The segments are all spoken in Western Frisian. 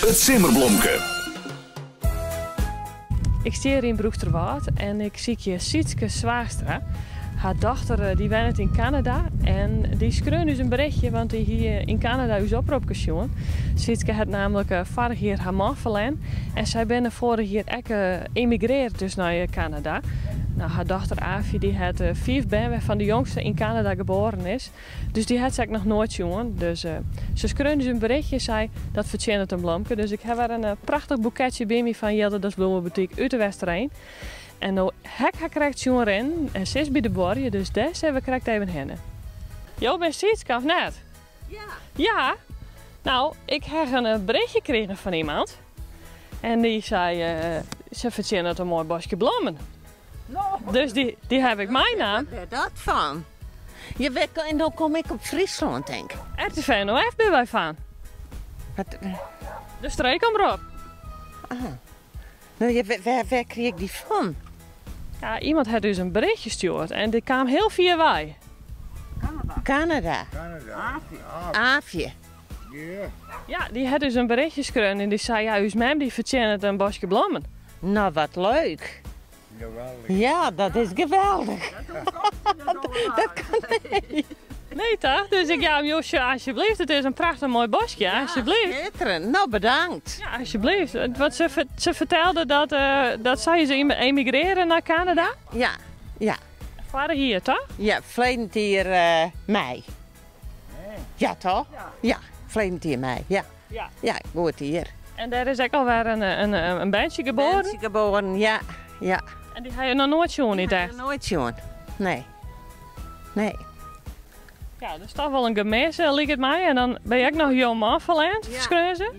It simmerblomke. Ik stean hjir yn Broeksterwâld en ik sykje Sietske Zwaagstra. Har dochter eh, dy wennet yn Kanada en dy skreaun ús in berichtje, want dy hie yn Kanada ús opropke sjoen. Sietske hat namelijk eh, foarich jier har man ferlern en sy binne foarich jier ek eh, emigrearre dus nei Kanada. Nou, har dochter Aafje dy hat fiif bern wêrfan de jongste yn Kanada geboren is. Dus dy hat se ek noch noait sjoen. Dus se skreaun ús in berichtje en sei, dat fertsjinnet in blomke. Dus ik ha wer in prachtich boeketsje by my fan Jilderdas Bloemeboutique út de Westereen. En no ha ik har krekt sjoen rinnen en se is by de buorlju, dus dêr sille we krekt even hinne. Jo binne Sietske, of net? Ja. Ja? Nou, ik ha in berichtje krigen fan iemand. En dy sei, se fertsjinnet in moai boskje blommen. Dus dy, dy ha ik meinaam. Wêr dat fan? Je wêr, en dan kom ik op Fryslân, tink. RTV NOF binne wy fan. Wat? De streekomrop. Ah. Nou, ja, wêr, wêr krige ik dy fan? Ja, iemand hat ús in berichtje stjoerd en dy kaam hiel fier wei. Kanada. Kanada. Aafje. Ja, dy hat ús in berichtje skreaun en dy sei, ja, ús mem dy fertsjinnet in boskje blommen. Nou, wat leuk. Ja, dat is geweldich. Dat kan niet. Nee, toch? Dus ik jou hem, joh, alsjeblieft, it is in prachtich moai boskje, alsjeblieft. Schitterend. Nou, bedankt. Ja, alsjeblieft. Want se fertelde dat sy is emigrearre nei Kanada. Ja. Foarich jier, toch? Ja, ferleden jier mei. Ja, toch? Ja, ferleden jier mei, ja. Ja. Ja, goed jier. En dêr is ek alwer in berntsje geboren? Berntsje geboren, ja. En dy ha je noch noait sjoen, niet echt? Noait sjoen, nee. Nee. Ja, dat is toch wol in gemis, liket my. En dan binne je ek noch jo man ferlern, skreaun se?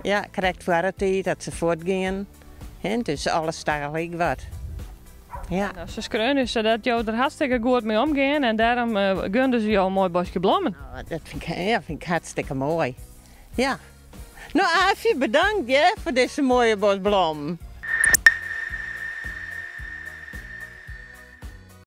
Ja, krekt foar de tiid dat se fuortgean. Hè, dus alles tagelyk wat. Ja. Nou, se skreaun dus dat jo der hartstikke goed mei omgean en dêrom gunde se jo in moai boskje blommen. Nou, dat fyn ik, ja, fyn ik hartstikke moai. Ja. Nou, Aafje, bedankt ja, foar dizze moaie bos blommen.